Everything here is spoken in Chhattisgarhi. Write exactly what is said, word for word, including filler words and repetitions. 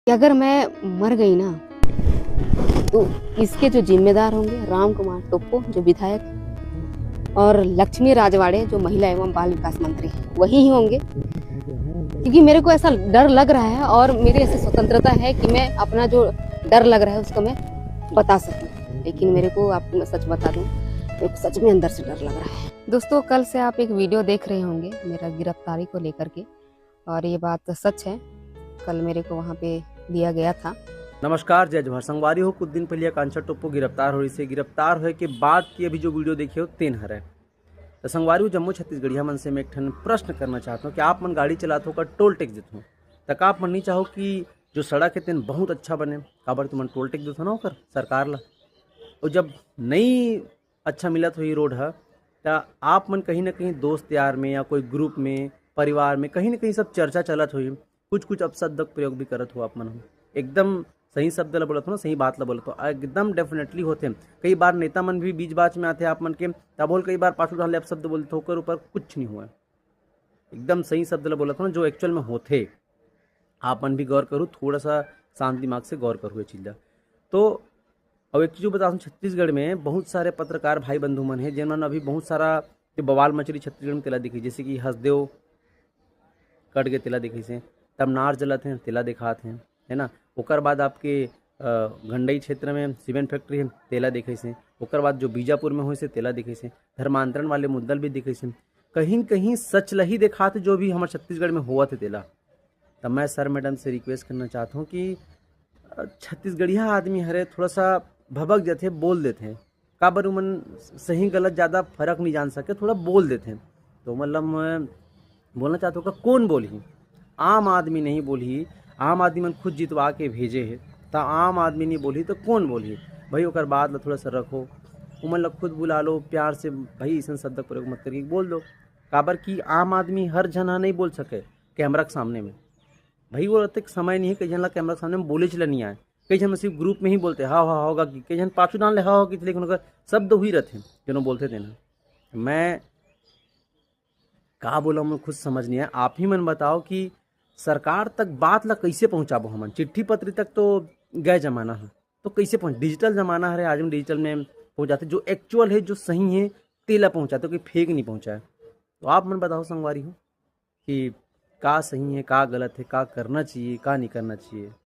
कि अगर मैं मर गई ना, तो इसके जो जिम्मेदार होंगे राम कुमार टोप्पो, जो विधायक है, और लक्ष्मी राजवाड़े, जो महिला एवं बाल विकास मंत्री है, वही ही होंगे। क्योंकि मेरे को ऐसा डर लग रहा है और मेरी ऐसी स्वतंत्रता है कि मैं अपना जो डर लग रहा है, उसको मैं बता सकूं। लेकिन मेरे को, आपको मैं सच बता दूं, मेरे को सच में अंदर से डर लग रहा है। दोस्तों, कल से आप एक वीडियो देख रहे होंगे मेरा गिरफ्तारी को लेकर के, और ये बात सच है, कल मेरे को वहाँ पे दिया गया था। नमस्कार, जय जोहार संगवारी हो। कुछ दिन पहले आकांक्षा टोप्पो गिरफ्तार होइस हे। गिरफ्तार होए के बाद की अभी जो वीडियो देखे हो, तेन हरे। तो संगवारी हो, जम्मो छत्तीसगढ़िया मन से मैं एक ठन प्रश्न करना चाहता हूँ कि आप मन गाड़ी चलात हो, का टोल टैक्स देत हो, त का आप मन नहीं चाहो कि जो सड़क है, तेन बहुत अच्छा बने? काबर तुमन टोल टैक्स देत हो ना ओकर, सरकार ला। और जब नहीं अच्छा मिलत होही रोड ह, त आप मन कहीं ना कहीं दोस्त यार में या कोई ग्रुप में, परिवार में कहीं ना कहीं सब चर्चा चलत होही, कुछ कुछ अपशब्द प्रयोग भी करत हो आप मन ह। एकदम सही शब्द ला बोलत हो ना, सही बात ला बोलत हो, एकदम डेफिनेटली होथे। कई बार नेता मन भी बीच बाच में आथे आप मन के, तब बोल कई बार पाछू डाल ले अपशब्द बोलत हो, ओकर ऊपर कुछ नहीं हुआ। एकदम सही शब्द ला बोलत हो ना, जो एक्चुअल में होथे। आप मन भी गौर करू, थोड़ा सा शांत दिमाग से गौर करू ये चीज ला। तो अब एक चीज बताऊँ, छत्तीसगढ़ में बहुत सारे पत्रकार भाई बंधु मन हे, जेन मन अभी बहुत सारा जो बवाल मचरी छत्तीसगढ़ में, तेला दिखी, जैसे कि हसदेव कट के तेला दिखिस हे, तब नार जलत हे, तेला दिखात हे, है ना। ओकर बाद आपके, अ, गंडई क्षेत्र में सीमेंट फैक्ट्री हे, तेला दिखिस हे। ओकर बाद जो बीजापुर में होइस हे, तेला दिखिस हे। धर्मांतरण वाले मुद्दा ल भी दिखिस हे। कहीं न कहीं सच ल ही दिखात हे, जो भी हमर छत्तीसगढ़ में होवत हे तेला। त मैं सर मैडम से रिक्वेस्ट करना चाहत हूँ कि, अ, छत्तीसगढ़िया आदमी हरे, थोड़ा सा भभक जथे, बोल देथे। काबर उमन सही गलत ज़्यादा फर्क नहीं जान सके, थोड़ा बोल देथे। तो मतलब मैं बोलना चाहत हूँ का कौन बोलही? आम आदमी नहीं बोलही। आम आदमी मन खुद जितवा के भेजे हे, त आम आदमी नहीं बोलही तो कौन बोलही? भाई ओकर बात ला थोड़ा सा रखो, उमन ला खुद बुला लो प्यार से, भाई अइसन शब्द प्रयोग मत करके बोल दो। काबर कि आम आदमी हर झन ह नहीं बोल सके कैमरा के सामने में। भाई वो रहते समय नहीं है, कई झन ला कैमरा के सामने में बोलेच ला नहीं आए। कई झन सिर्फ ग्रुप में ही बोलते, "हाव, हाव, होगा कि," कई झन पाछू डाल ले, "हाव, हाव," कि, लेकिन ओकर शब्द हुई रहते, जेनो बोलते थे ना। मैं का बोला, मैं खुद समझ नहीं आया। आप ही मन बताओ कि सरकार तक बात ला कैसे पहुंचाबो हमन? चिट्ठी पत्री तक तो गए जमाना है, तो कैसे पहुंच, डिजिटल जमाना हरे, आज हम डिजिटल में पहुंचाते, जो एक्चुअल है, जो सही है, तेला पहुंचाते, कोई फेक नहीं पहुंचाए। तो आप मन बताओ संगवारी हो कि का सही है, का गलत है, का करना चाहिए, का नहीं करना चाहिए।